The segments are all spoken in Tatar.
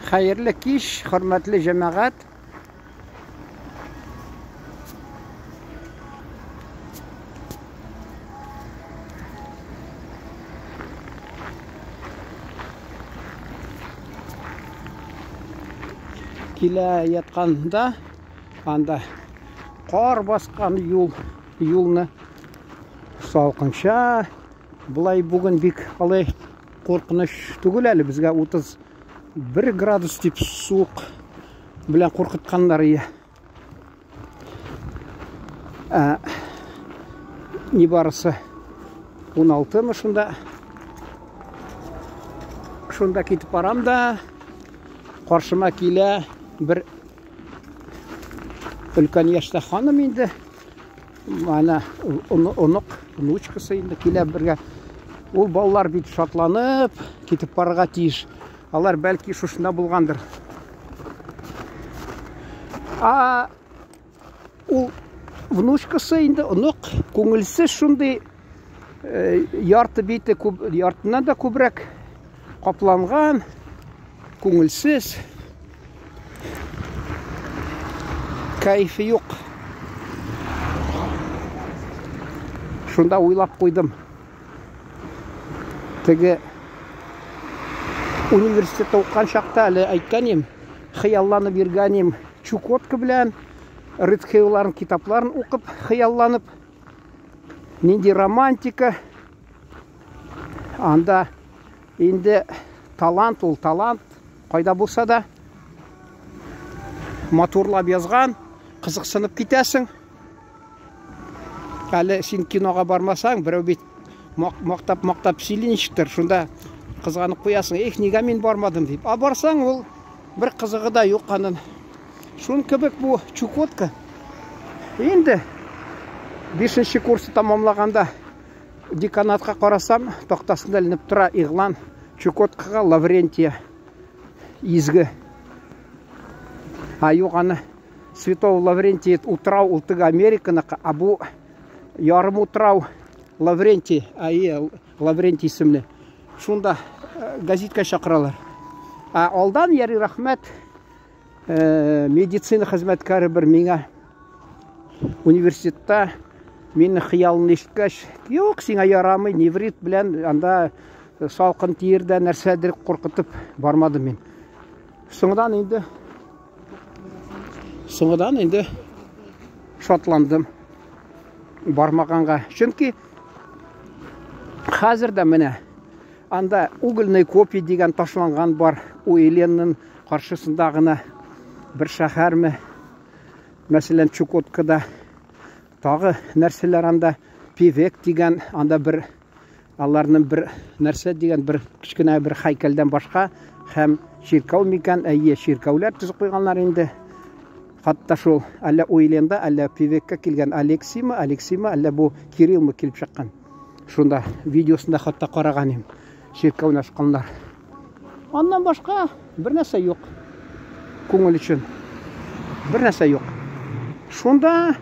Хәерле кич, хөрмәтле җәмәгать. Килә ятканда анда кар баскан юл, юлны салкынча. Болай бүген бик алай куркыныч түгел әле, безгә 31 градус дип суык белән куркытканнар ие. Ә, нибарысы 16-мы шунда. Шунда китеп барам да, каршыма килә бер өлкән яшьтә ханым инде. Ана онык, внучкасы инде килә бергә. Ул балалар бит шатланып китеп барырга тиеш. Алар бәлки шушында булгандыр. А ул внучкасы инде онык, күңелсез шундый э, ярты бите күп, яртыннан да күбрәк капланган, күңелсез. Кәефе юк. Шунда уйлап куйдым. Теге университетта укыган чакта әле әйткән идем, хыялланып йөргән идем Чукотка белән, Рыдхейларның китапларын укып, хыялланып, нинди романтика. Анда инде талант ул талант, кайда булса да матурлап язган, кызыксынып китәсең. Әле син кинога бармасаң, берәү бит мактап-мактап сөйли ничектер, шунда кызганып куясың, эх, нигә мин бармадым дип. А барсаң, ул бер кызыгы да юк анын. Шун кебек бу Чукотка. Инде 5 курсы тамамлаганда деканатка карасам, тактасында эленеп тора игълан Чукоткага Лаврентия изге. А юк, аны Святого Лаврентия утрау ул теге Американыкы, а бу ярым утрау Лаврентий, а Лаврентий исемле. Шунда газетка чакыралар. А алдан яри рәхмәт медицина хезмәткәре бер миңа университетта мине хыялын ишеткәч, юк, сиңа ярамый, неврит белән анда салкын тиер дә нәрсәдер куркытып бармадым мин. Соңдан инде шатландым бармаганга. Чөнки хәзер дә менә анда угольный копий дигән ташланган бар Уэленның каршысында гына бер шәһәрме, мәсәлән, Чукоткада тагы нәрсәләр анда, Пивек дигән, анда бер аларның бер нәрсә дигән бер кечкенә бер һәйкәлдән башка һәм чиркәү микән, әйе, чиркәүләр төзеп куйганнар инде. Хатта шул әллә Уэленда, әллә Пивекка килгән Алексиймы, Алексиймы, әллә бу Кириллмы килеп чыккан. Шунда видеосында хатта караган идем. Чиркәүне ачканнар. Аннан башка бер нәрсә юк. Күңел өчен. Бер нәрсә юк. Шунда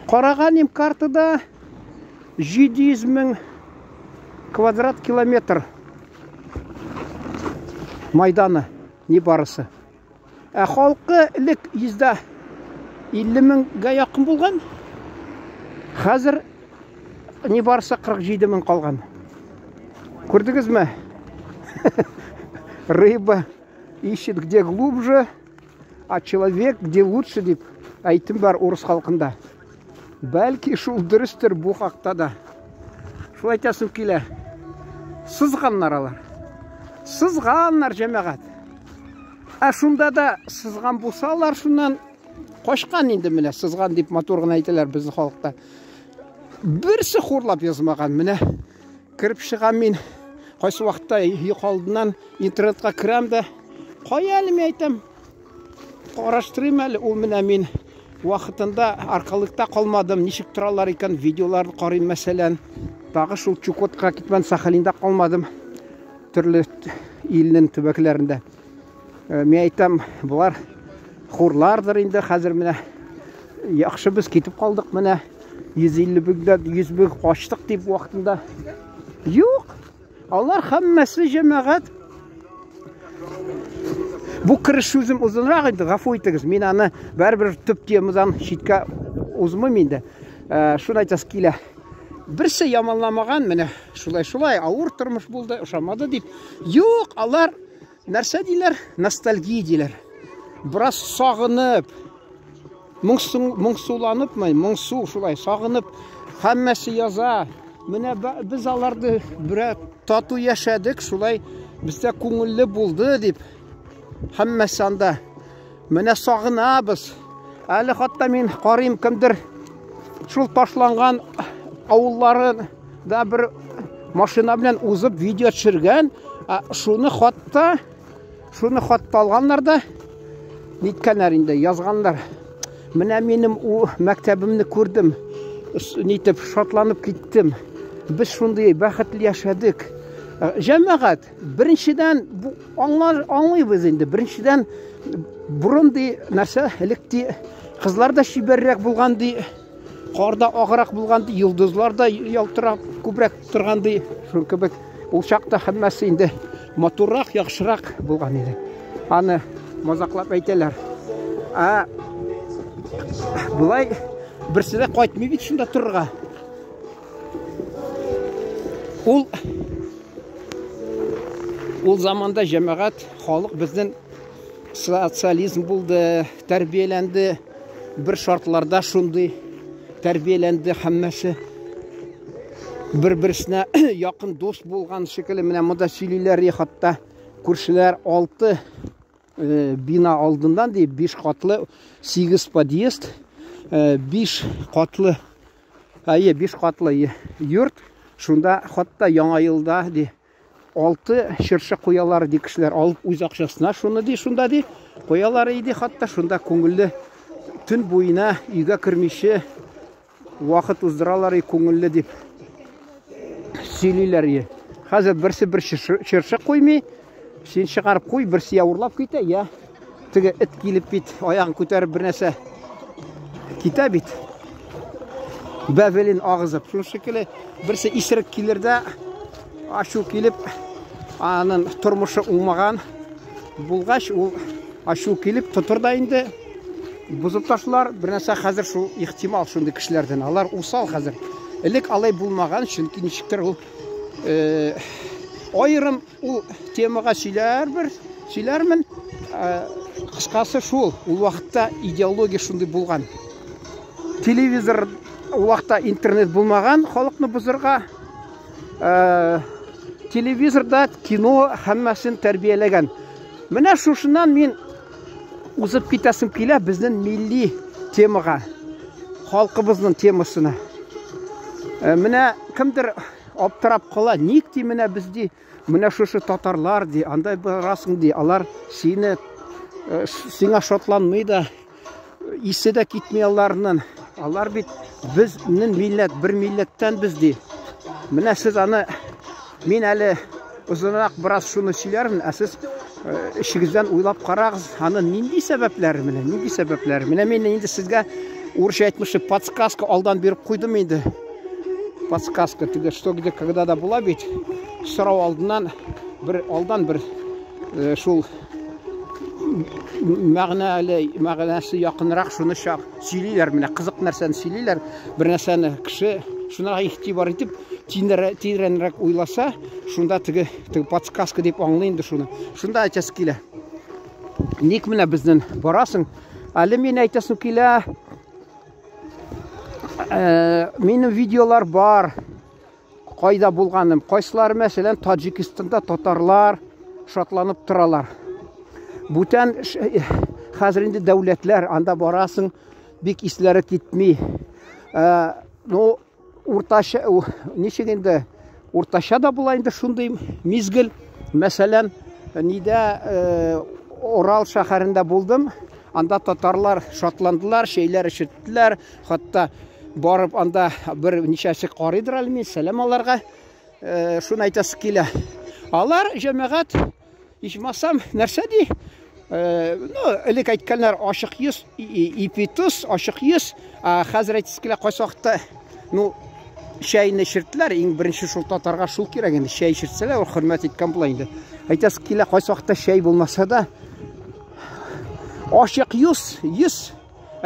караган идем картада 700 мең квадрат километр майданы ни барысы. Ә халкы элек 150 меңгә якын булган. Хәзер ни барысы 47 мең калган. Күрдегезме? Рыба ищет где глубже, а человек где лучше дип әйтем бар урыс халкында. Бәлки шул дөрестер бу хакта да. Шул әйтәсем килә. Сызганнар алар. Сызганнар җәмәгать. Ә шунда да сызган булсалар, шуннан качкан инде менә, сызган дип матур гына әйтәләр безнең халыкта. Берсе хурлап язмаган. Менә кереп чыгам мин. Кайсы вакытта йокы алдыннан интернетка керәм дә, кая әле мин әйтәм, караштырыйм әле, ул менә мин вакытында аркалыкта калмадым, ничек торалар икән, видеоларын карыйм мәсәлән. Тагы шул Чукотка китмән, Сахалинда калмадым, төрле илнең төбәкләрендә. Мин әйтәм, болар хурлардыр инде, хәзер менә яхшы без китеп калдык, менә 150 меңнән 100 мең качтык дип вакытында. Юк, алар һәммәсе җәмәгать Бу кереш сүзем озынрак инде, гафу итегез. Мин аны барыбер төп темадан читкә узмыйм инде. Шуны әйтәсе килә. Берсе яманламаган, менә шулай-шулай авыр тормыш булды, ошамады дип. Юк, алар нәрсә диләр? Ностальгия диләр. Бераз сагынып, моңсу, моңсуланыпмы, моңсу шулай сагынып һәммәсе яза. Менә без аларны берәр тату яшәдек, шулай бездә күңелле булды дип. Һәммәсе анда. Менә сагынабыз. Әле хатта мин карыйм, кемдер шул ташланган авылларын да бер машина белән узып видео төшергән. Шуны хатта, шуны хатта алганнар да ниткәннәр инде, язганнар. Менә минем у мәктәбемне күрдем. Нитеп шатланып киттем. Без шундый бәхетле яшәдек. Җәмәгать, беренчедән, бу аңлар, аңлыйбыз инде. Беренчедән, борын ди, нәрсә, элек ди, кызлар да чибәррәк булган ди, кар да аграк булган ди, йолдызлар да ялтырап күбрәк торган ди. Шул кебек ул чакта һәммәсе инде матуррак, яхшырак булган иде. Аны мазаклап әйтәләр. Ә болай берсе дә кайтмый бит шунда торырга. Ул ул заманда җәмәгать, халык безнең социализм булды, тәрбияләнде. Бер шартларда шундый тәрбияләнде һәммәсе. Бер-берсенә якын дус булган шикелле. Менә монда сөйлиләр, хатта күршеләр 6 бина алдыннан ди, 5 катлы, 8 подъезд, 5 катлы, әйе, 5 катлы йорт. Шунда хатта яңа елда ди 6 чыршы куялар ди кешеләр, алып үз акчасына шуны ди, шунда ди куялар иде, хатта шунда күңелле төн буена өйгә кермичә вакыт уздыралар и күңелле дип сөйлиләр. И хәзер берсе бер чыршы куймый, син чыгарып куй, берсе я урлап китә, я теге эт килеп бит аягын күтәреп бер нәрсә китә бит, бәвелен агызып. Шуның шикелле берсе исерек килер дә, ачу килеп, аның тормышы уңмаган булгач, ул ачу килеп тотыр да инде бозып ташлар бер нәрсә. Хәзер шул ихтимал шундый кешеләрдән, алар усал хәзер. Элек алай булмаган, чөнки ничектер ул аерым ул темага сөйләр бер сөйләрмен. Кыскасы шул, ул вакытта идеология шундый булган. Телевизор, ул вакытта интернет булмаган халыкны бозырга. Телевизорда кино һәммәсен тәрбияләгән. Менә шушыннан мин узып китәсем килә безнең милли темага, халкыбызның темасына. Менә кемдер аптырап кала, ник ди менә без ди, менә шушы татарлар ди, анда барасың ди, алар сине сиңа шатланмый да, исе дә китми аларның. Алар бит безнең милләт, бер милләттән без ди. Менә сез аны, мин әле озынрак бераз шуны сөйләрмен, ә сез эчегездән уйлап карагыз, аны нинди сәбәпләре менә, нинди сәбәпләре. Менә мин инде сезгә урысча әйтмешли подсказка алдан биреп куйдым инде. Подсказка теге что где когда да була бит. Сорау алдыннан бер алдан бер шул мәгънәле, мәгънәсе якынрак шуны чак сөйлиләр, менә кызык нәрсәне сөйлиләр. Бер нәрсәне кеше шуна игътибар итеп, тирәнрәк уйласа, шунда теге теге подсказка дип аңлый инде шуны. Шунда әйтәсе килә. Ник менә безнең барасың? Әле мин әйтәсем килә, минем видеолар бар. Кайда булганым, кайсылары, мәсәлән, Таҗикстанда татарлар шатланып торалар. Бүтән хәзер инде дәүләтләр, анда барасың, бик исләре китми. Ну, уртача, ничек инде, уртача да була инде шундый мизгел. Мәсәлән, нидә Урал шәһәрендә булдым. Анда татарлар шатландылар, чәйләр эчерттеләр. Хатта барып анда бер ничәсе карыйдыр әле мин, сәлам аларга. Шуны әйтәсе килә. Алар җәмәгать ичмасам нәрсә ди? Ну, элек әйткәннәр ачык йөз, ипи тоз, ачык йөз. Ә хәзер әйтәсе килә, кайсы вакытта, ну, чәйне эчерттеләр, иң беренче шул татарга шул кирәк инде, чәй эчертсәләр, ул хөрмәт иткән була инде. Әйтәсе килә, кайсы вакытта чәй булмаса да, ачык йөз, йөз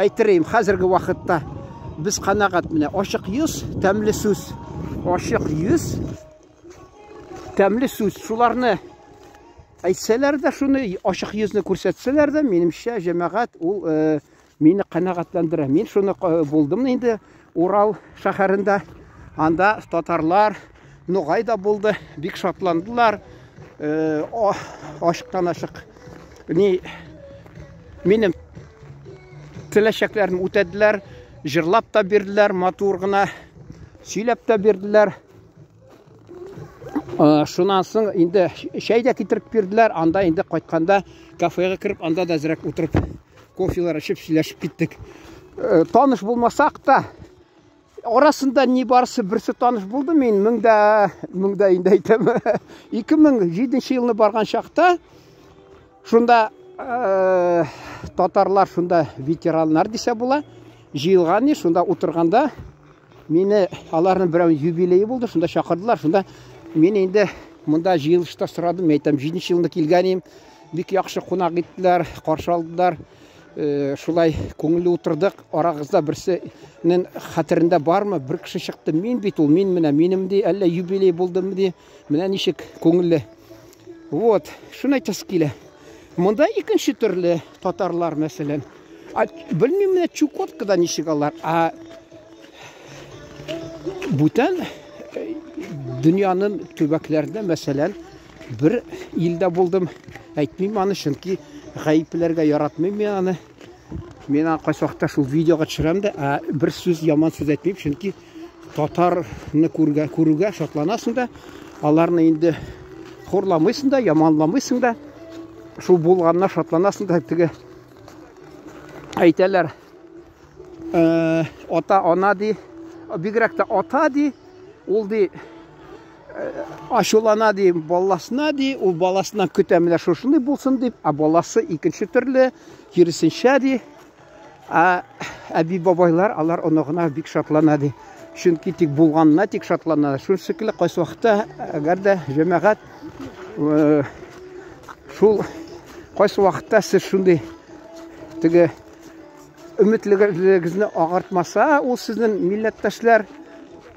әйтерим, хәзерге вакытта без канәгать менә. Ачык йөз, тәмле сүз. Ачык йөз, тәмле сүз. Шуларны әйтсәләр дә, шуны ачык йөзне күрсәтсәләр дә, минемчә, җәмәгать ул э, мине канәгатьләндерә. Мин шуны э, булдым инде Урал шәһәрендә. Анда татарлар, ногай да булды, бик шатландылар. Э, ачыктан ачык ни минем теләчәкләрен үтәделәр, җырлап та бирделәр, матур гына сөйләп тә бирделәр. Э, шуннан соң инде чәй дә китереп бирделәр. Анда инде кайтканда кафега кереп, анда да әзрәк утырып кофелар эчеп сөйләшеп киттек. Э, таныш булмасак та, арасында ни барысы берсе таныш булды. Мин меңдә, меңдә инде әйтәм. 2007 елны барган чакта шунда э, татарлар, шунда ветераннар дисә була, җыелган, шунда утырганда мине аларның берәү юбилее булды, шунда чакырдылар. Шунда мин инде монда җыелышта сорадым, мин әйтәм, 7 елны килгән идем. Бик яхшы кунак иттеләр, каршы алдылар. Э, шулай күңелле утырдык. Арагызда берсенең хәтерендә бармы? Бер кеше чыкты. Мин бит ул, мин менә минем ди, әллә юбилей булдымы ди. Менә ничек күңелле. Вот, шуны әйтәсе килә. Монда икенче төрле татарлар, мәсәлән. А, белмим менә Чукоткада ничек алар. А бүтән э, дөньяның төбәкләрендә, мәсәлән, бер илдә булдым. Әйтмим аны, чөнки гаепләргә яратмыйм мин аны. Мин аны кайсы вакытта шул видеога төшерәм дә, ә бер сүз яман сүз әйтмим, чөнки татарны күргә, күрүгә шатланасың да, аларны инде хурламыйсың да, яманламыйсың да, шул булганына шатланасың да, теге әйтәләр, э, ата ана ди, бигрәк тә ата ди, ул ди э, ачулана ди баласына ди, ул баласыннан көтә менә шушындый булсын дип, ә баласы икенче төрле, киресенчә ди. Ә әби бабайлар алар оныгына бик шатлана ди. Чөнки тик булганына тик шатлана. Шул шикелле кайсы вакытта әгәр дә җәмәгать э, шул кайсы вакытта сез шундый теге өметлегегезне агартмаса, ул сезнең милләттәшләр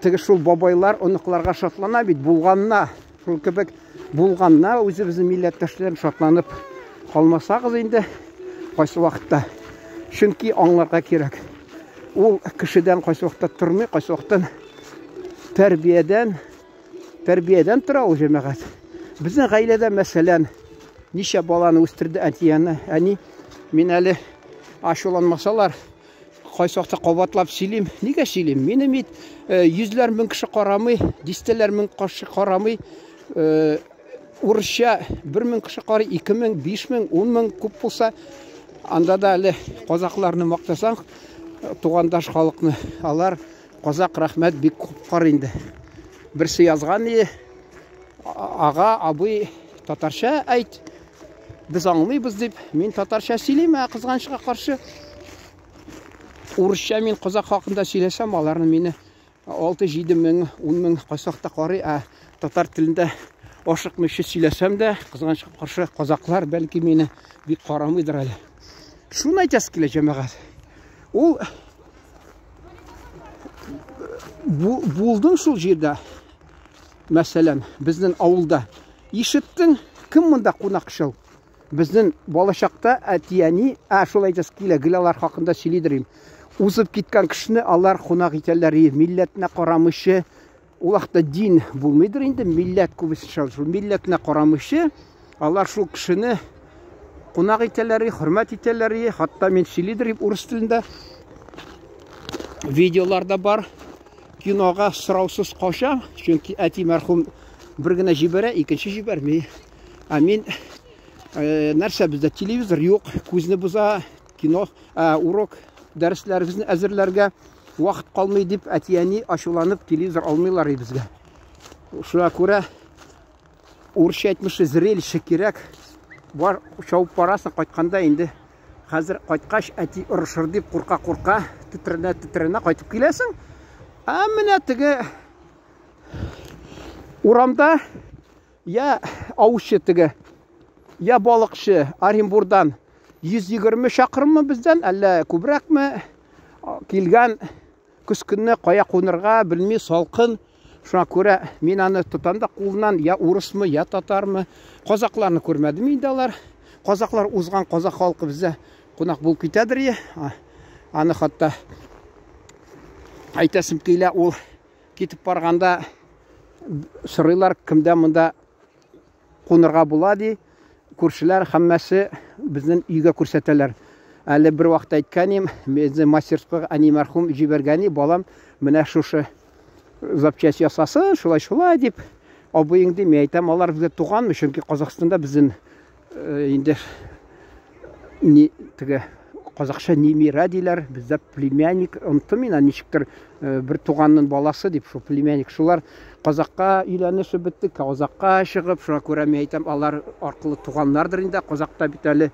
теге шул бабайлар оныкларга шатлана бит булганына. Шул кебек булганна үзебезнең милләттәшләрен шатланып калмасагыз инде кайсы вакытта. Чөнки аңларга кирәк. Ул кешедән кайсы вакытта тормый, кайсы вакытта тәрбиядән, тәрбиядән тора ул җәмәгать. Безнең гаиләдә, мәсәлән, ничә баланы үстерде әти-әни, әни, мин әле ачуланмасалар, кайсы вакытта кабатлап сөйлим. Нигә сөйлим? Минем бит э, йөзләр мең кеше карамый, дистәләр мең кеше карамый. Э, урысча бер мең кеше карый, 2000, 5000, 10000 күп булса, анда да әле казакларны мактасаң, э, тугандаш халыкны, алар казак рәхмәт бик күп карый инде. Берсе язган и, ага, абый, татарча әйт, без аңлыйбыз дип, мин татарча сөйлим, ә кызганычка каршы урысча мин казак хакында сөйләсәм, аларны мине 6-7 мең, 10 мең кайсы вакытта карый, ә татар телендә ашыкмыйча сөйләсәм дә, кызганычка каршы казаклар бәлки мине бик карамыйдыр әле. Шуны әйтәсе килә, җәмәгать. Ул булдың шул җирдә, мәсәлән, безнең авылда ишеттең, кем монда кунакчыл? Безнең балачакта әти-әни, ә шул әйтәсе килә, гел алар хакында сөйлидер идем. Узып киткән кешене алар кунак итәләр, милләтенә карамыйча, ул вакытта дин булмыйдыр инде, милләт күбесенчә шул милләтенә карамыйча, алар шул кешене кунак итәләр, хөрмәт итәләр, хатта мин сөйлидер идем урыс телендә. Видеолар да бар. Кинога сораусыз качам, чөнки әти мәрхүм бер генә җибәрә, икенче җибәрми. Ә мин э, нәрсә бездә телевизор юк, күзне боза, кино, ә, урок дәресләребезне әзерләргә вакыт калмый дип әти-әни ачуланып телевизор алмыйлар безгә. Шуңа күрә урысча әйтмешли зрелище кирәк. Бар чабып барасың, кайтканда инде хәзер кайткач әти орышыр дип курка-курка, тетрәнә-тетрәнә кайтып киләсең. Ә менә теге урамда я аучы теге, я балыкчы Оренбурдан 120 чакрыммы бездән, әллә күбрәкме килгән көз көнне кая кунырга белми, салкын. Шуңа күрә мин аны тотам да кулыннан, я урысмы, я татармы. Казакларны күрмәдем инде алар. Казаклар узган казак халкы бездә кунак булып китәдер. Аны хатта әйтәсем килә, ул китеп барганда сорыйлар, кемдә монда кунырга була ди. Күршеләр һәммәсе безнең өйгә күрсәтәләр. Әле бер вакыт әйткән идем, безне мастерскойга әни мәрхүм җибәргән иде, балам, менә шушы запчасть ясасын, шулай-шулай дип, абыең ди, мин әйтәм, алар безгә туганмы, чөнки Казахстанда безнең инде ни теге казахча немира диләр, бездә племянник, оныттым мин, ничектер бер туганның баласы дип, шул племянник, шулар казакка өйләнешеп бетте, казакка чыгып, шуңа күрә мин әйтәм, алар аркылы туганнардыр инде, казакта бит әле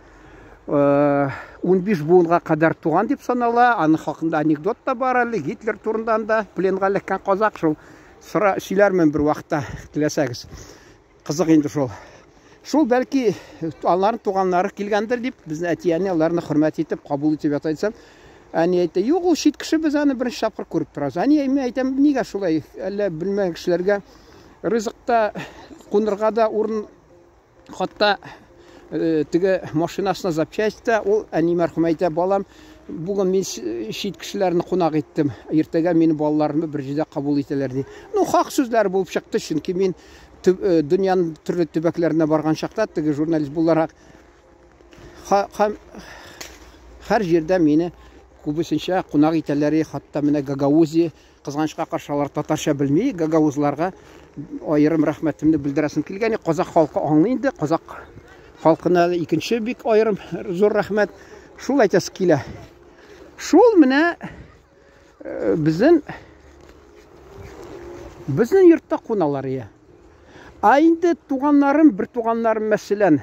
15 буынга кадәр туган дип санала, аның хакында анекдот та бар әле, Гитлер турында да пленга эләккән казак, шул сора сөйләрмен бер вакытта, теләсәгез. Кызык инде шул. Шул бәлки аларның туганнары килгәндер дип, безне әти-әни аларны хөрмәт итеп, кабул итеп ята дисәм, әни әйтә, юк, ул чит кеше, без аны беренче тапкыр күреп торабыз. Әни, мин әйтәм, нигә шулай, әллә белмәгән кешеләргә ризыкта кунырга да урын, хатта теге машинасына запчасть та, ул әни мәрхүм әйтә, балам, бүген мин чит кешеләрне кунак иттем, иртәгә минем балаларымны бер җирдә кабул итәләр ди. Ну, хак сүзләр булып чыкты, чөнки мин дөньяның төрле төбәкләренә барган чакта теге журналист буларак һәр җирдә мине күбесенчә кунак итәләр, хатта менә Гагаузия, кызганычка каршы алар татарча белми, гагаузларга аерым рәхмәтемне белдерәсем килгән. Казак халкы аңлый инде, казак халкына икенче бик аерым зур рәхмәт. Шул әйтәсе килә. Шул менә безнең йортта куналар я. А инде туганнарым, бер туганнарым мәсәлән,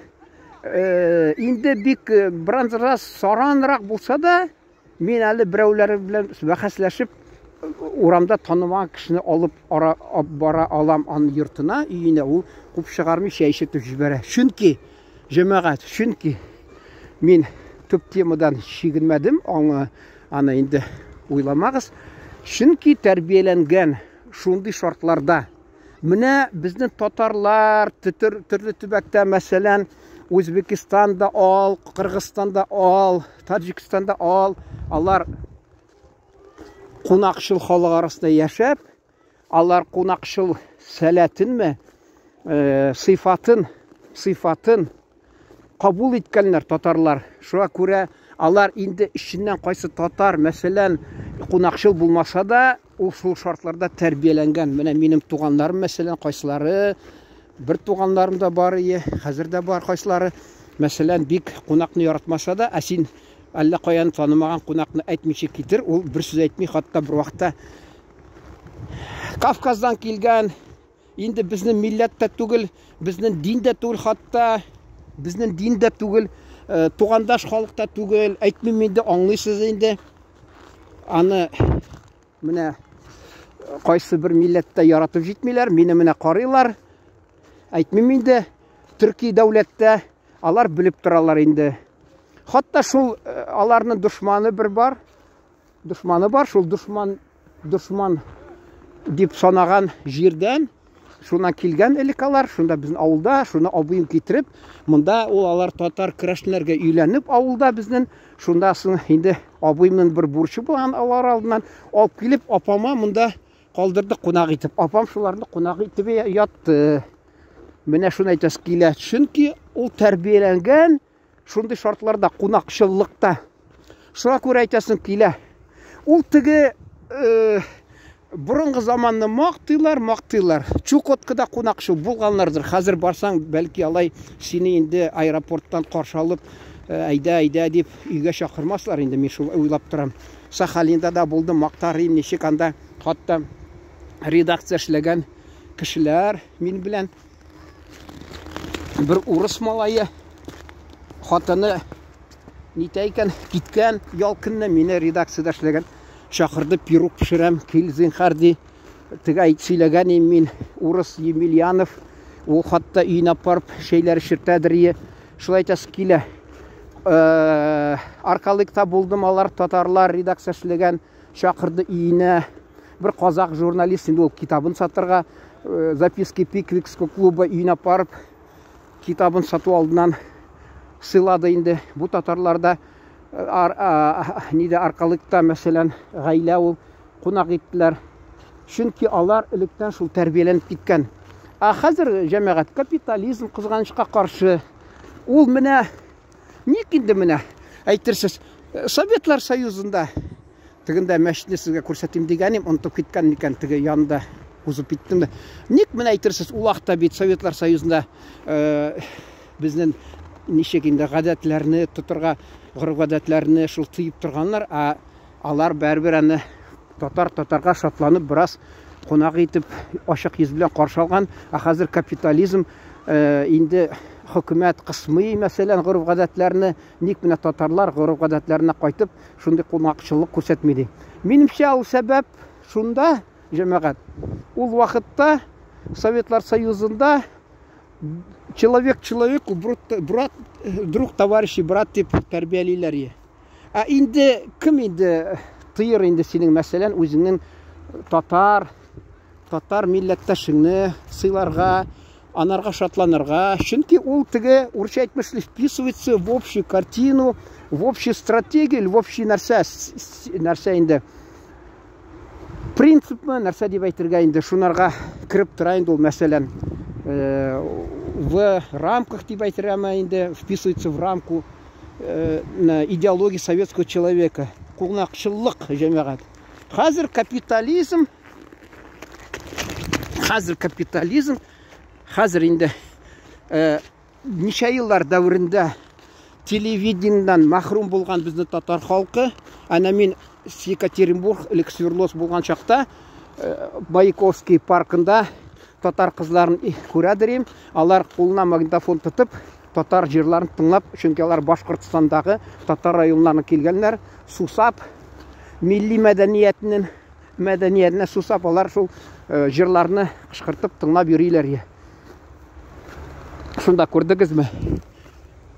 инде бик бераз саранрак булса да, мин әле берәүләре белән бәхәсләшеп урамда танымаган кешене алып бара алам аның йортына, өенә, ул куып чыгармый, чәй эчертеп җибәрә. Чөнки, җәмәгать, чөнки мин төп темадан чигенмәдем, аны инде уйламагыз. Чөнки тәрбияләнгән шундый шартларда. Менә безнең татарлар төрле төбәктә, мәсәлән, Үзбекистанда ал, Кыргызстанда ал, Таҗикстанда ал, алар кунакчыл халык арасында яшәп, алар кунакчыл сәләтенме, сыйфатын кабул иткәннәр татарлар. Шуңа күрә алар инде эченнән кайсы татар, мәсәлән, кунакчыл булмаса да, ул шул шартларда тәрбияләнгән. Менә минем туганнарым, мәсәлән, кайсылары, бер туганнарым да бар ие, хәзер дә бар кайсылары, мәсәлән, бик кунакны яратмаса да, ә син әллә каян танымаган кунакны әйтмичә китер, ул бер сүз әйтми, хатта бер вакытта Кавказдан килгән, инде безнең милләт тә түгел, безнең дин дә түгел, хатта безнең дин дә түгел, тугандаш халык та түгел, әйтмим инде, аңлыйсыз инде. Аны менә кайсы бер милләттә яратып җитмиләр, мине менә карыйлар. Әйтмим инде, төрки дәүләттә алар белеп торалар инде. Хатта шул аларның дошманы бер бар. Дошманы бар, шул дошман дип санаган җирдән шуннан килгән элек алар, шунда безнең авылда, шуны абыем китереп, монда ул алар татар керәшеннәргә өйләнеп авылда безнең, шунда соң инде абыемның бер бурычы булган алар алдыннан алып килеп апама монда калдырды кунак итеп. Апам шуларны кунак итеп ятты. Менә шуны әйтәсе килә. Чөнки ул тәрбияләнгән шундый шартларда, кунакчыллыкта. Шуңа күрә әйтәсем килә. Ул теге борынгы заманны мактыйлар, мактыйлар. Чукоткада кунакчыл булганнардыр. Хәзер барсаң, бәлки алай сине инде аэропорттан каршы алып, әйдә, әйдә дип өйгә чакырмаслар инде, мин шул уйлап торам. Сахалинда да булдым, мактарым, ничек анда хатта редакция эшләгән кешеләр мин белән. Бер урыс малае хатыны нитә икән, киткән ял көнне мине редакциядә эшләгән чакырды, пирог пешерәм, кил зинһар ди. Теге әйт сөйләгән идем мин, урыс Емельянов Ул хатта өенә барып шәйләр эчертәдер ие. Шулай әйтәсе килә. Аркалыкта булдым, алар татарлар редакция эшләгән, чакырды өенә. Бер казак журналист инде ул китабын сатырга, записки Пиквикского клуба өенә барып, китабын сату алдыннан сыйлады инде. Бу татарларда нидә Аркалыкта, мәсәлән, гаилә ул кунак иттеләр. Чөнки алар электән шул тәрбияләнеп киткән. Ә хәзер җәмәгать капитализм кызганычка каршы. Ул менә ник инде менә әйтерсез, Советлар Союзында тегендә мәчетне сезгә күрсәтим дигәнем, онытып киткән микән, теге янында узып киттем дә. Ник менә әйтерсез, ул вакытта бит Советлар Союзында безнең ничек инде гадәтләрне тотырга, гореф-гадәтләрне шул тыеп торганнар, ә алар барыбер аны татар татарга шатланып бераз кунак итеп ачык йөз белән каршы алган. Ә хәзер капитализм инде хөкүмәт кысмый, мәсәлән, гореф-гадәтләрне. Ник менә татарлар гореф-гадәтләренә кайтып шундый кунакчыллык күрсәтми ди. Минемчә, ул сәбәп шунда, җәмәгать. Ул вакытта Советлар Союзында человек человеку брат, друг, товарищ и брат дип тәрбиялиләр. Ә инде кем инде тыер инде синең, мәсәлән, үзеңнең татар милләттәшеңне сыйларга, анарга шатланырга, чөнки ул теге урысча әйтмешли вписывается в общую картину, в общую стратегию, в общий нәрсә, нәрсә инде. Принципмы, нәрсә дип әйтергә инде, шунарга кереп тора инде ул, мәсәлән, в рамках дип әйтергәме инде, вписывается в рамку идеологии советского человека. Кунакчыллык, җәмәгать. Хәзер капитализм, хәзер капитализм, хәзер инде ничә еллар дәверендә телевидениедән мәхрүм булган безнең татар халкы. Әнә мин Екатеринбург, элек Свердловск булган чакта, Маяковский паркында татар кызларын күрәдер. Алар кулына магнитофон тотып, татар җырларын тыңлап, чөнки алар Башкортстандагы татар районнарына килгәннәр, сусап, милли мәдәниятнең мәдәниятенә сусап, алар шул җырларны кычкыртып тыңлап йөриләр. Шунда күрдегезме?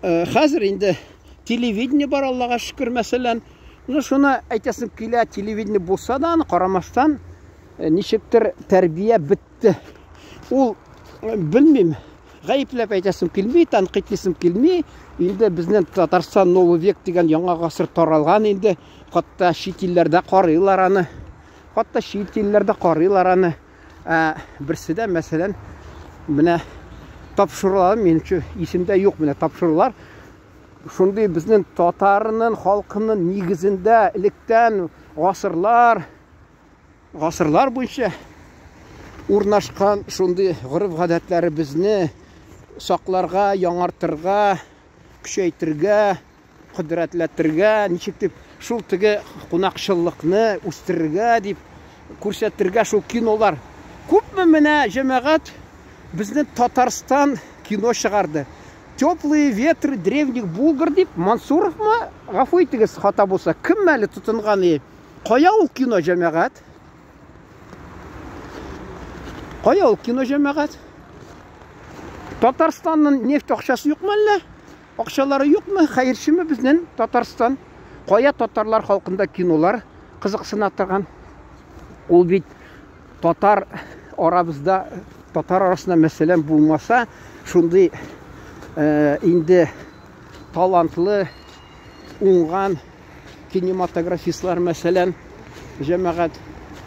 Хәзер инде телевидение бар, Аллага шөкер, мәсәлән. Ну, шуны әйтәсем килә, телевидение булса да, аны карамастан, ничектер тәрбия бетте. Ул, белмим, гаепләп әйтәсем килми, тәнкыйтьлисем килми. Инде безнең Татарстан Новый век дигән яңа гасыр таралган инде. Хатта чит илләрдә карыйлар аны. Хатта чит илләрдә карыйлар аны. Берсе дә, мәсәлән, менә тапшырулар, минемчә, исемдә юк менә тапшырулар. Шундый безнең татарның халкының нигезендә электән гасырлар, гасырлар буенча урнашкан шундый гореф-гадәтләребезне сакларга, яңартырга, көчәйтергә, кодрәтләтергә, ничек дип, шул теге кунакчыллыкны үстерергә дип күрсәтергә шул кинолар. Күпме менә җәмәгать безнең Татарстан кино чыгарды. Теплые ветры древних булгар дип Мансуровмы, гафу итегез, хата булса, кем әле тотынган и? Кая ул кино, җәмәгать? Кая ул кино, җәмәгать? Татарстанның нефть акчасы юкмы әллә? Акчалары юкмы? Хәерчеме безнең Татарстан? Кая татарлар халкында кинолар кызыксына торган? Ул бит татар арабызда, татар арасында мәсәлән булмаса, шундый инде талантлы, уңган кинематографистлар мәсәлән, җәмәгать,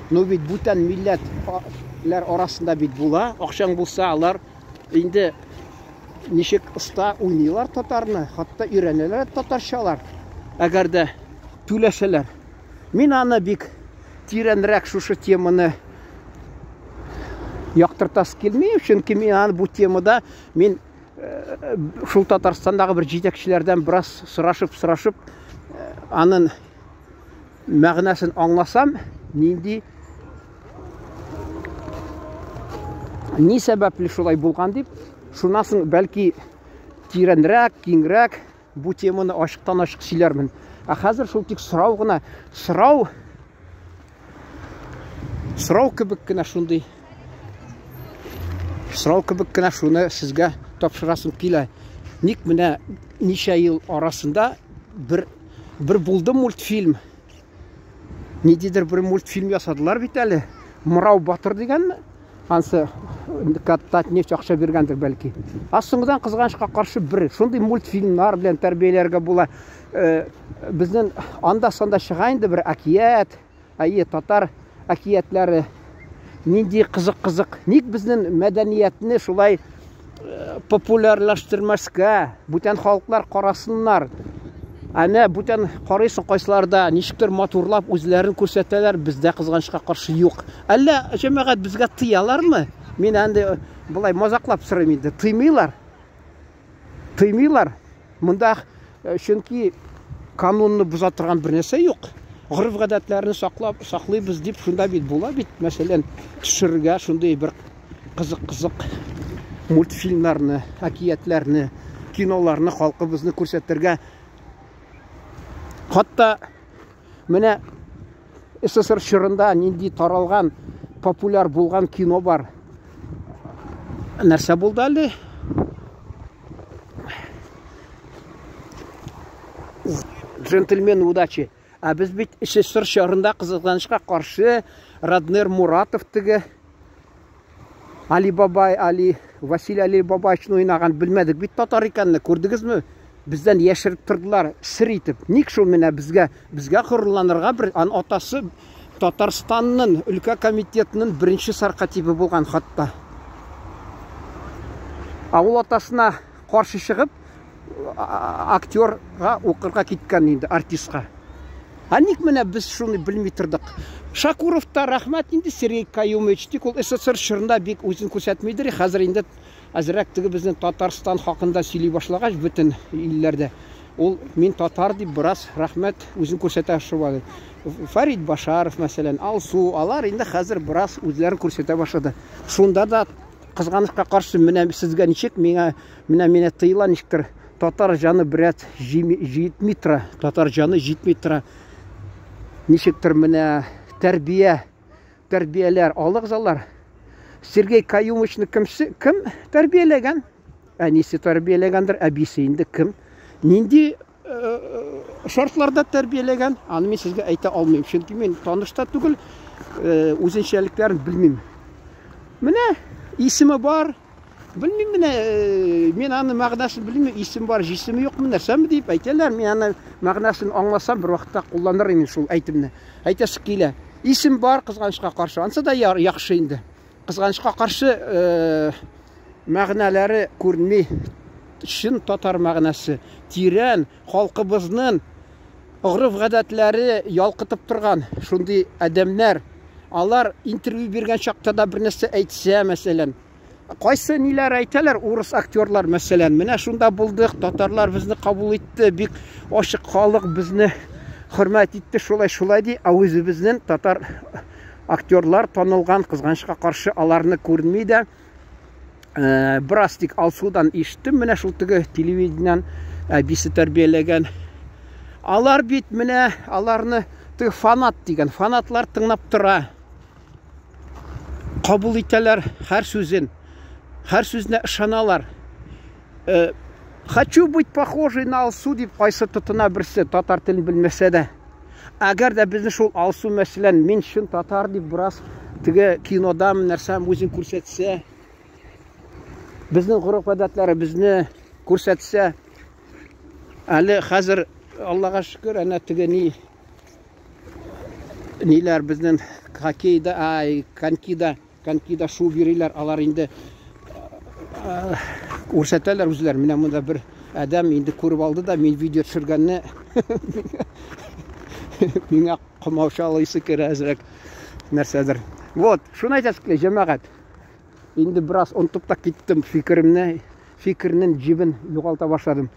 ну бит бүтән милләтләр арасында бит була, акчаң булса, алар инде ничек оста уйныйлар татарны, хатта өйрәнәләр татарчалар, әгәр дә түләсәләр. Мин аны бик тирәнрәк шушы теманы яктыртасы килми, чөнки мин аны бу темада мин шул Татарстандагы бер җитәкчеләрдән бераз сорашып-сорашып анын мәгънәсен аңласам, нинди ни сәбәпле шулай булган дип, шуннан соң бәлки тирәнрәк, киңрәк бу теманы ачыктан-ачык сөйләрмен. Ә хәзер шул тик сорау гына, сорау сорау кебек кенә шундый. Сорау кебек кенә шуны сезгә тапшырасым килә. Ник менә ничә ел арасында бер бер булды мультфильм. Ниндидер бер мультфильм ясадылар бит әле. Мырау батыр дигәнме? Ансы Татнефть акча биргәндер бәлки. Ә соңгыдан кызганычка каршы бер шундый мультфильмнар белән тәрбияләргә була. Э, безнең анда санда чыга инде бер әкият, әйе, татар әкиятләре. Нинди кызык-кызык. Ник безнең мәдәниятне шулай э, популярлаштырмаска, бүтән халыклар карасыннар. Әнә бүтән карыйсың кайсыларда ничектер матурлап үзләрен күрсәтәләр, бездә кызганычка каршы юк. Әллә җәмәгать безгә тыялармы? Мин инде э, болай мазаклап сорыйм инде. Тыймыйлар. Тыймыйлар. Монда э, чөнки канунны боза торган бер нәрсә юк. Гореф-гадәтләрне саклап, саклыйбыз дип шунда бит була бит, мәсәлән, төшерергә шундый бер кызык-кызык мультфильмнарны, әкиятләрне, киноларны халкыбызны күрсәтергә. Хатта менә СССР чорында нинди таралган, популяр булган кино бар. Нәрсә булды әле? Джентльмены удачи. Ә без бит СССР чорында кызганычка каршы Раднер Муратов теге Али Бабай, Али, Василий Али Бабайчны уйнаган белмәдек бит татар икәнне, күрдегезме? Бездән яшереп тордылар, сер итеп. Ник шул менә безгә, безгә горурланырга бер ан атасы Татарстанның өлкә комитетының беренче саркатибы булган хатта. Ә ул атасына каршы чыгып, актерга укырга киткән инде, артистка. Ә ник менә без шуны белми тордык? Шакуров та рәхмәт инде Сергей Каюмович, тик ул СССР чорында бик үзен күрсәтмидер, хәзер инде әзрәк теге безнең Татарстан хакында сөйли башлагач бөтен илләрдә, ул мин татар дип бераз рәхмәт үзен күрсәтә башлады. Фәрит Башаров, мәсәлән, Алсу, алар инде хәзер бераз үзләрен күрсәтә башлады. Шунда да кызганычка каршы менә сезгә ничек, миңа менә мине тыела ничектер татар җаны бераз җитми тора, татар җаны җитми тора. Ничектер менә тәрбия, тәрбияләр алыгыз алар. Сергей Каюмовичны кем, кем тәрбияләгән? Әнисе тәрбияләгәндер, әбисе инде кем? Нинди шартларда тәрбияләгән, аны мин сезгә әйтә алмыйм, чөнки мин таныш та түгел, үзенчәлекләрен белмим. Менә исеме бар, белмим менә, мин аны мәгънәсен белмим, исем бар, җисеме юкмы, нәрсәме дип әйтәләр, мин аны мәгънәсен аңласам, бер вакытта кулланыр идем шул әйтемне. Әйтәсе килә. Исем бар, кызганычка каршы, ансы да яхшы инде. Кызганычка каршы, мәгънәләре күренми. Чын татар мәгънәсе, тирән, халкыбызның гореф-гадәтләре ялкытып торган шундый адәмнәр. Алар интервью биргән чакта да бер нәрсә әйтсә, мәсәлән, кайсы ниләр әйтәләр урыс актерлар, мәсәлән, менә шунда булдык, татарлар безне кабул итте, бик ачык халык безне хөрмәт итте, шулай-шулай ди, ә үзебезнең татар актерлар танылган, кызганычка каршы аларны күренми дә. Э, бераз тик Алсудан ишеттем, менә шул теге телевидениедән әбисе тәрбияләгән. Алар бит менә аларны теге фанат дигән, фанатлар тыңлап тора. Кабул итәләр һәр сүзен. Һәр сүзенә ышаналар. Э, хочу быть похожей на Алсу дип кайсы тотына берсе, татар телен белмәсә дә. Әгәр дә безне шул Алсу мәсәлән, мин чын татар дип бераз теге кинода нәрсәм үзен күрсәтсә, безнең гореф-гадәтләребезне күрсәтсә, әле хәзер Аллага шөкер, әнә теге ни ниләр безнең хоккейда, ай, конькида, конькида шуып йөриләр, алар инде күрсәтәләр үзләре. Менә монда бер адәм инде күреп алды да, мин видео төшергәнне миңа комаучалыйсы керә әзрәк нәрсәдер. Вот, шуны әйтәсе килә, җәмәгать. Инде бераз онытып та киттем фикеремне, фикернең җибен югалта башладым.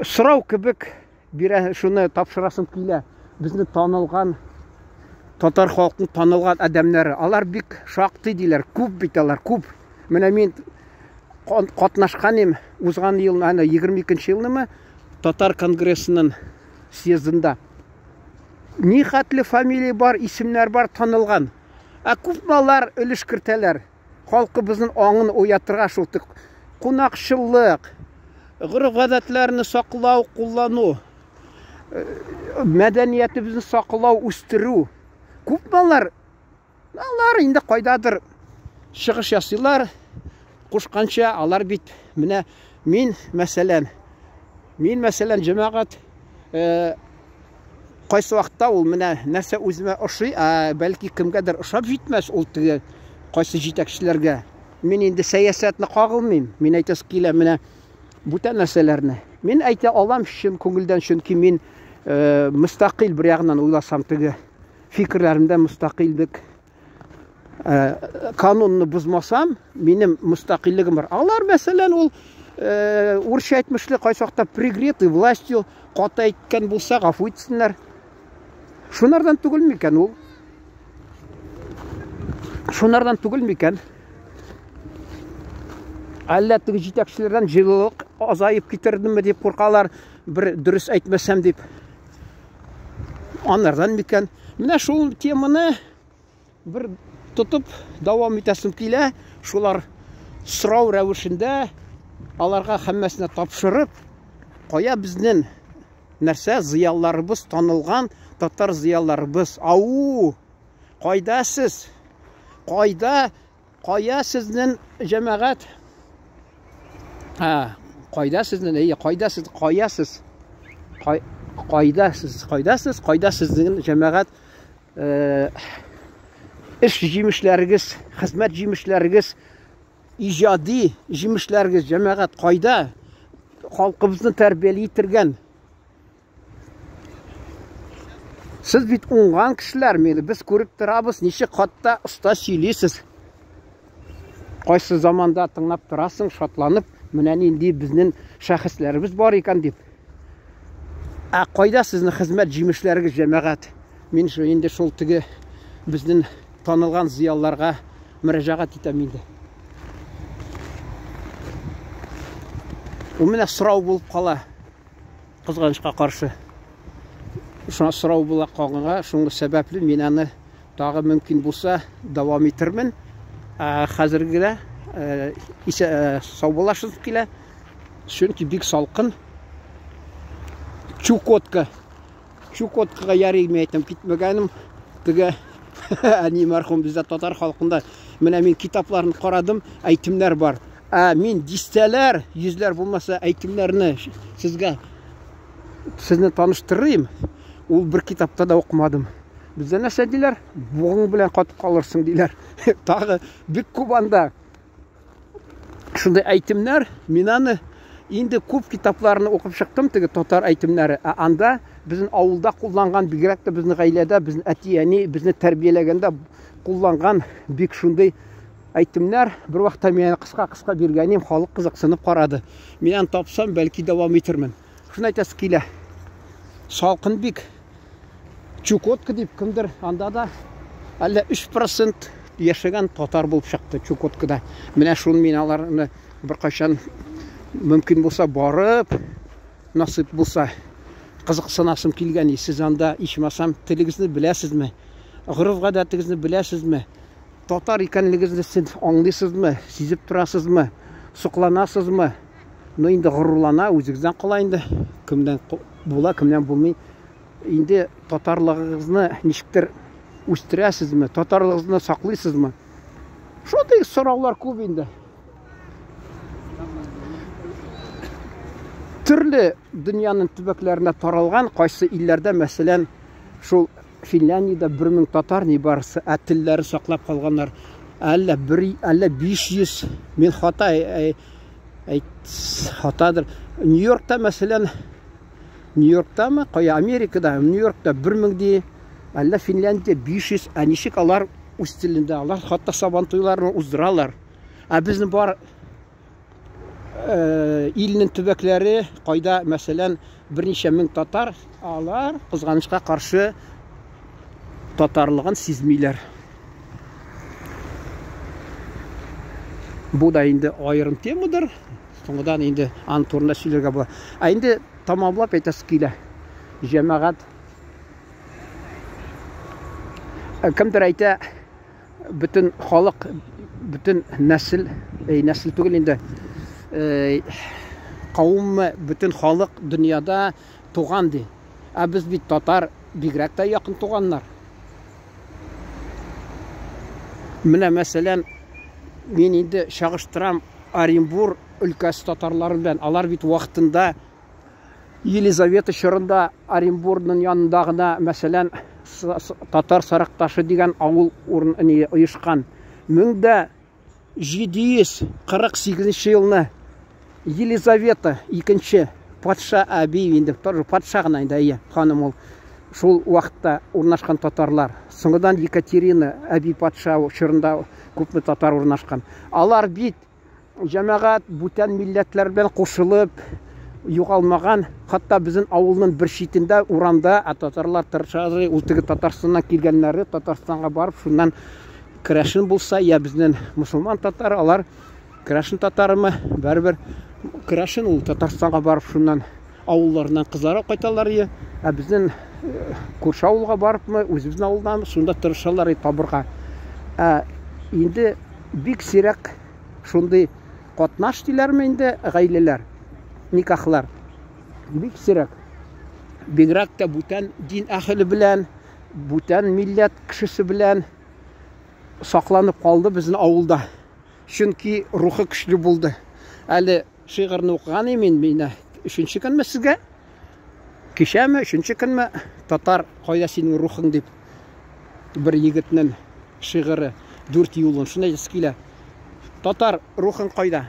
Сорау кебек бирә, шуны тапшырасым килә. Безне танылган татар халкының танылган адәмнәре, алар бик шактый диләр, күп бит алар, күп. Менә мин катнашкан идем узган елны, аны 22 елнымы, татар конгрессының съездында. Ни хәтле фамилия бар, исемнәр бар танылган. Ә күпме алар өлеш кертәләр? Халкыбызның аңын уятырга шул тик кунакчыллык, гореф-гадәтләрне саклау, куллану, мәдәниятебезне саклау, үстерү. Күпме алар? Алар инде кайдадыр чыгыш ясыйлар, кушканча, алар бит менә мин, мәсәлән, мин, мәсәлән, җәмәгать, кайсы вакытта ул менә нәрсә үземә ошый, ә бәлки кемгәдер ошап җитмәс ул теге кайсы җитәкчеләргә. Мин инде сәясәтне кагылмыйм. Мин әйтәсе килә менә бүтән нәрсәләрне. Мин әйтә алам чын күңелдән, чөнки мин э, мөстәкыйль бер ягыннан уйласам теге фикерләремдә мөстәкыйльлек Э, канунны бозмасам, минем мөстәкыйльлегем бар. Алар, мәсәлән, ул э, урысча әйтмешли, кайсы вакытта пригретый властью каты әйткән булса, гафу итсеннәр. Шунардан түгел микән ул? Шунардан түгел микән? Әллә теге җитәкчеләрдән җылылык азаеп китердеме дип куркалар, бер дөрес әйтмәсәм дип. Анардан микән? Менә шул теманы бер тотып дәвам итәсем килә. Шулар сорау рәвешендә аларга һәммәсенә тапшырып, кая безнең нәрсә зыялларыбыз танылган татар зыялларыбыз? Ау! Кайда сез? Кайда Кая сезнең җәмәгать? Ә, кайда сезнең? Әйе, кайда сез? Кая сез? Кай, кайда сез? Кайда сез? Кайда сезнең җәмәгать? Э, эш җимешләрегез, хезмәт җимешләрегез, иҗади җимешләрегез, җәмәгать кайда? Халкыбызны тәрбияли итергән Сез бит уңган кешеләр, мени без күреп торабыз, ничек хатта оста сөйлисез. Кайсы заманда тыңлап торасың, шатланып, менә нинди безнең шәхесләребез бар икән дип. Ә кайда сезнең хезмәт җимешләрегез, җәмәгать? Мин шул инде шул теге безнең танылган зыялыларга мөрәҗәгать итәм инде. Ул менә сорау булып кала. Кызганычка каршы, шуңа сорау була калганга, шуңа сәбәпле мин аны тагы мөмкин булса дәвам итермен. Ә хәзергә исә саубуллашып килә. Чөнки бик салкын. Чукотка. Чукоткага ярый мин әйтәм, китмәгәнем. Теге әни мәрхүм бездә татар халкында менә мин китапларын карадым, әйтемнәр бар. Ә мин дистәләр, йөзләр булмаса әйтемнәрне сезгә сезне таныштырыйм. Ул бер китапта да укымадым. Бездә нәрсә диләр? Бугың белән катып калырсың диләр. Тагы бик күп анда шундый әйтемнәр. Мин аны инде күп китапларны укып чыктым, теге татар әйтемнәре. Ә анда безнең авылда кулланган, бигрәк тә безнең гаиләдә, безнең әти-әни безне тәрбияләгәндә кулланган бик шундый әйтемнәр. Бер вакытта мин кыска-кыска биргәнем, халык кызыксынып карады. Мин аны тапсам, бәлки дәвам итермен. Шуны әйтәсе килә. Салкын бик. Чукотка дип кемдер анда да әллә 3% яшәгән татар булып чыкты Чукоткада. Менә шуны мин аларны беркайчан мөмкин булса барып, насыйп булса кызыксынасым килгән. Сез анда ичмасам телегезне беләсезме? Гореф-гадәтегезне беләсезме? Татар икәнлегезне сез аңлыйсызмы? Сизеп торасызмы? Сокланасызмы? Ну инде горурлана, үзегездән кала инде. Кемнән була, кемнән булмый. Инде татарлыгыгызны ничектер үстерәсезме? Татарлыгыгызны саклыйсызмы? Шундый сораулар күп инде. Төрле дөньяның төбәкләренә таралган кайсы илләрдә, мәсәлән, шул Финляндиядә 1000 татар ни барысы, ә телләре саклап калганнар. Әллә бер, әллә 500, мин хата әйт, хатадыр. Нью-Йоркта, мәсәлән, Нью-Йорктамы, кая Америкада, Нью-Йоркта 1000 ди, әллә Финляндия 500, ә ничек алар үз телендә, алар хатта сабан туйларын уздыралар. Ә безнең бар э, илнең төбәкләре, кайда, мәсәлән, берничә мең татар, алар кызганычка каршы татарлыгын сизмиләр. Бу да инде аерым темадыр. Соңгыдан инде аның турында сөйләргә була. Ә инде тамамлап әйтәсе килә. Җәмәгать э, кемдер әйтә, Бөтен халык, бөтен нәсел, әй, нәсел түгел инде, кавыммы, бөтен халык дөньяда туган ди. Ә без бит татар, бигрәк тә якын туганнар. Менә мәсәлән, мин инде чагыштырам Оренбур өлкәсе татарлары белән. Алар бит вакытында Елизавета чорында Оренбурның янында гына, мәсәлән, Татар Сарыкташы дигән авыл урын оешкан. 1748 елны Елизавета икенче патша әби инде тоже патша гына инде әйе ханым ул шул вакытта урнашкан татарлар. Соңыннан Екатерина әби патша чорында күпме татар урнашкан. Алар бит җәмәгать бүтән милләтләр белән кушылып югалмаган. Хәтта безнең авылның бер читендә урамда, ә татарлар тырыша, ул теге Татарстаннан килгәннәре Татарстанга барып, шуннан керәшен булса, я безнең мусульман татар, алар керәшен татарымы, барыбер керәшен ул Татарстанга барып шуннан авылларыннан кызлар алып кайталар ие. Ә безнең э, күрше авылга барыпмы, үзебезнең авылдан шунда тырышалар табырга. Ә инде бик сирәк шундый катнаш диләрме инде гаиләләр, никахлар. Бик сирәк. Бигрәк тә бүтән дин әһеле белән, бүтән милләт кешесе белән сакланып калды безнең авылда. Чөнки рухы көчле булды. Әле шигырьне укыган идем мин, менә өченче көнме сезгә? Кичәме, өченче көнме? Татар, кайда синең рухың дип бер егетнең шигыре, дүрт юлын. Шуны әйтәсе килә. Татар, рухың кайда?